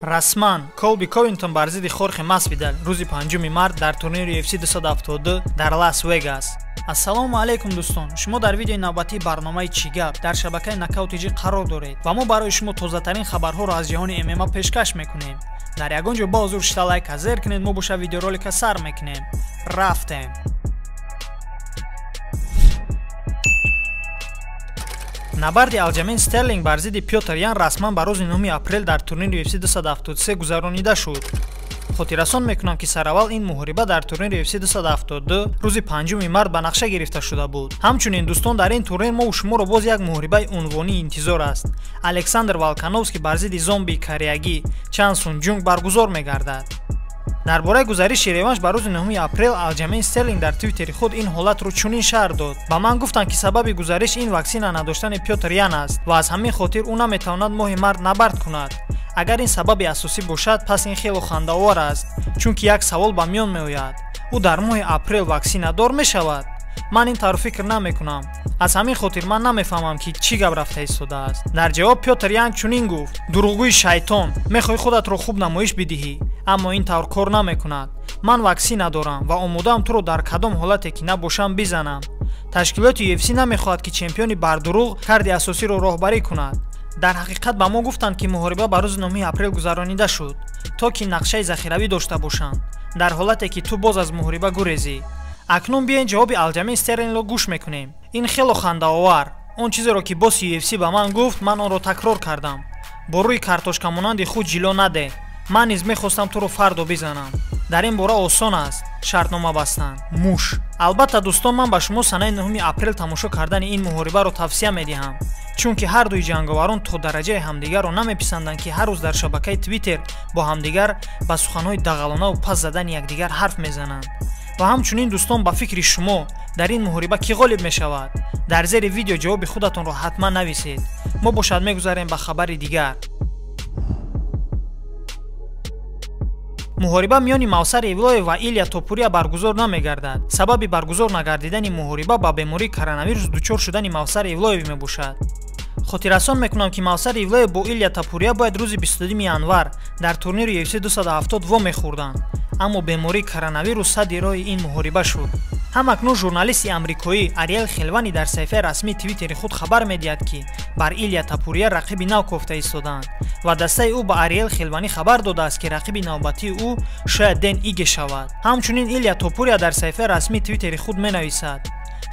Расман Колби Ковингтон бар зидди Хорхе Масвидал рӯзи 5 март дар турнири UFC 272 дар Лас Вегас. Ассалому алайкум дӯстон, шумо дар видеои навбатии барномаи «Чӣ гап» дар шабакаи Нокаут ТЖ қарор доред ва мо барои шумо тозатарин хабарҳоро аз ҷаҳони ММА пешкаш мекунем. Дар ягон ҷо ба ҳузур шита лайка зер кунед, мо боша видеоролика сар мекунем. Рафтем. Набарди Алҷамин Стерлинг бар зидди Пётр Ян расман ба рӯзи 9 апрел дар турнири UFC 273 гузаронида шуд. Хотиррасон мекунам, ки сараввал ин муҳориба дар турнири UFC 272 рӯзи 5 март ба нақша гирифта шуда буд. Ҳамчунин дӯстон, дар ин турнир мо шуморо боз як муҳорибаи унвонӣ интизор аст. Александр Волкановский бар зидди зомбии кореягӣ Чан Сун Ҷунг баргузор мегардад. Дар бораи гузариши реванш ба рӯзи 9 апрел Алҷамин Стерлинг дар твиттери худ ин ҳолатро чунин шарҳ дод: ба ман гуфтанд, ки сабаби гузариш ин ваксина надоштани Пётр Ян аст ва аз ҳамин хотир ӯ наметавонад моҳи март набард кунад. Агар ин сабаби асосӣ бошад, пас ин хело хандаовар аст, чунки як савол ба миён меояд: ӯ дар моҳи апрел ваксинадор мешавад? Ман ин тавр фикр намекунам. Аз ҳамин хотир ман намефаҳмам, ки чӣ гап рафта истодааст. Дар ҷавоб Пётр Ян чунин гуфт: дурӯғгӯи шайтон, мехоҳӣ худатро хуб намоиш бидиҳӣ, аммо ин тавр кор намекунад. Ман ваксина дорам ва омодаам туро дар кадом ҳолате ки набошам бизанам. Ташкилоти UFC намехоҳад, ки чемпиони бардурӯғ карди асосиро роҳбарӣ кунад. Дар ҳақиқат ба мо гуфтанд, ки муҳориба ба рӯзи 9 апрел гузаронида шуд, то ки нақшаи захиравӣ дошта бошанд дар ҳолате ки ту боз аз муҳориба гурезӣ. Акнун биёен ҷавоби Алҷамин Стерлингро гӯш мекунем. Ин хело хандаовар. Он чизеро ки босси UFC ба ман гуфт, ман онро такрор кардам. Бо рӯи картошкамонанди худ ҷило наде. Ман низ мехостам туро фардо бизанам. Дар ин бора осон аст шартнома бастан. Муш. Албатта дӯстон, ман ба шумо санаи 9 апрел тамошо кардани ин муҳорибаро тавсия медиҳам, чунки ҳар дуи ҷанговарон то дараҷаи ҳамдигарро намеписанданд, ки ҳар рӯз дар шабакаи Твиттер бо ҳамдигар ба суханҳои дағалонаву пас задани якдигар ҳарф мезананд. Ва ҳамчунин дӯстон, ба фикри шумо дар ин муҳориба кӣ ғолиб мешавад? Дар зери видео ҷавоби худатонро ҳатман нависед. Мо бошад мегузарем ба хабари дигар. Муҳориба миёни Мавсар Евлоев ва Илия Топурия баргузор намегардад. Сабаби баргузор нагардидани муҳориба ба бемории коронавирус дучор шудани Мавсар Евлоев мебошад. Хотиррасон мекунам, ки Мавсар Евлоев бо Илия Топурия бояд рӯзи 22 январ дар турнири UFC 270 вомехӯрданд, аммо бемории коронавирус садди роҳи ин муҳориба шуд. Ҳамакнун журналисти амрикоӣ Ариэл Хелвани дар саҳифаи расмии твиттери худ хабар медиҳад, ки бар Илия Топурия рақиби нав кофта истодаанд ва дастаи ӯ ба Ариэл Хелвани хабар додааст, ки рақиби навбатии ӯ шояд Ден Иге шавад. Ҳамчунин Илия Топурия дар саҳифаи расмии твиттери худ менависад: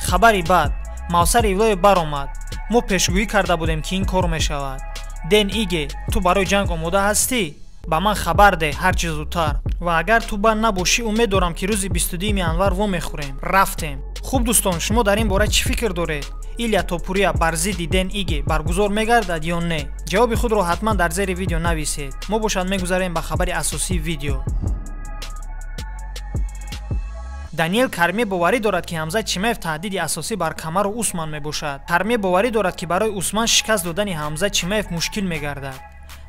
хабари бад, Мавсар Евлоев баромад. Мо пешгӯӣ карда будем, ки ин кор мешавад. Ден Иге, ту барои ҷанг омода ҳастӣ? Ба ман хабар деҳ ҳар чӣ зудтар. Ва агар ту банд набошӣ, умед дорам, ки рӯзи 22 январ вомехӯрем. Рафтем. Хуб дӯстон, шумо дар ин бора чӣ фикр доред? Илия Топурия бар зидди Ден Иге баргузор мегардад ё не? Ҷавоби худро ҳатман дар зери видео нависед. Мо бошад мегузарем ба хабари асосии видео. Даниэл Карме боварӣ дорад, ки Ҳамзат Чимаев таҳдиди асосӣ бар Камару Усман мебошад. Карме боварӣ дорад, ки барои Усман шикаст додани Ҳамзат Чимаев мушкил мегардад.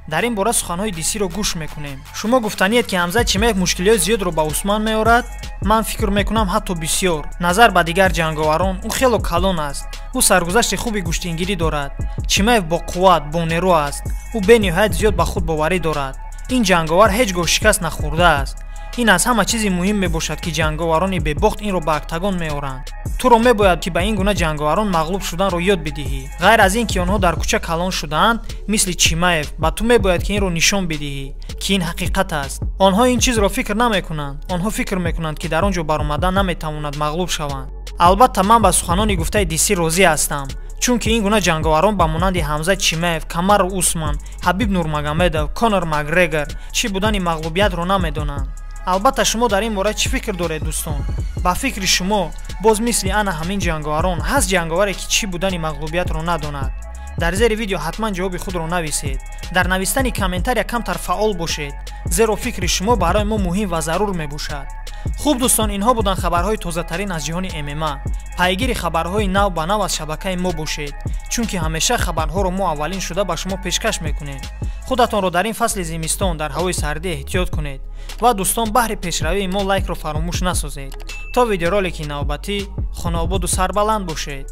Дар ин бора суханҳои Дисиро гӯш мекунем. Шумо гуфтаниед, ки Ҳамзат Чимаев мушкилиҳои зиёдро ба Усман меорад? Ман фикр мекунам, ҳатто бисёр. Назар ба дигар ҷанговарон, ӯ хело калон аст. Ӯ саргузашти хуби гӯштингирӣ дорад. Чимаев бо қувват, бо нерӯ аст. Ӯ бениҳоят зиёд ба худ боварӣ дорад. Ин ҷанговар ҳеҷ гоҳ шикаст нахӯрдааст. Ин аз ҳама чизи муҳим мебошад, ки ҷанговарони бебохт инро ба октагон меоранд. Туро мебояд, ки ба ин гуна ҷанговарон мағлуб шуданро ёд бидиҳӣ. Ғайр аз ин ки онҳо дар кӯча калон шудаанд, мисли Чимаев, ба ту мебояд, ки инро нишон бидиҳӣ, ки ин ҳақиқат аст. Онҳо ин чизро фикр намекунанд. Онҳо фикр мекунанд, ки дар он ҷо баромадан наметавонад мағлуб шаванд. Албатта ман ба суханони гуфтаи Диси розӣ ҳастам, чунки ин гуна ҷанговарон ба монанди Ҳамзат Чимаев, Камару Усман, Ҳабиб Нурмагомедов, Конор Макгрегор чӣ будани мағлубиятро намедонанд. Албатта шумо дар ин бора чӣ фикр доред дӯстон? Ба фикри шумо боз мисли ана ҳамин ҷанговарон ҳаст ҷанговаре, ки чӣ будани мағлубиятро надонад? Дар зери видео ҳатман ҷавоби худро нависед. Дар навистани комментария камтар фаъол бошед, зеро фикри шумо барои мо муҳим ва зарур мебошад. Хуб дӯстон, инҳо буданд хабарҳои тозатарин аз ҷаҳони ММА. Пайгири хабарҳои нав ба нав аз шабакаи мо бошед, чунки ҳамеша хабарҳоро мо аввалин шуда ба шумо пешкаш мекунем. Худатонро дар ин фасли зимистон дар ҳавои сардӣ эҳтиёт кунед ва дӯстон, баҳри пешравии мо лайкро фаромӯш насозед. То видеоролики навбатӣ хонаободу сарбаланд бошед.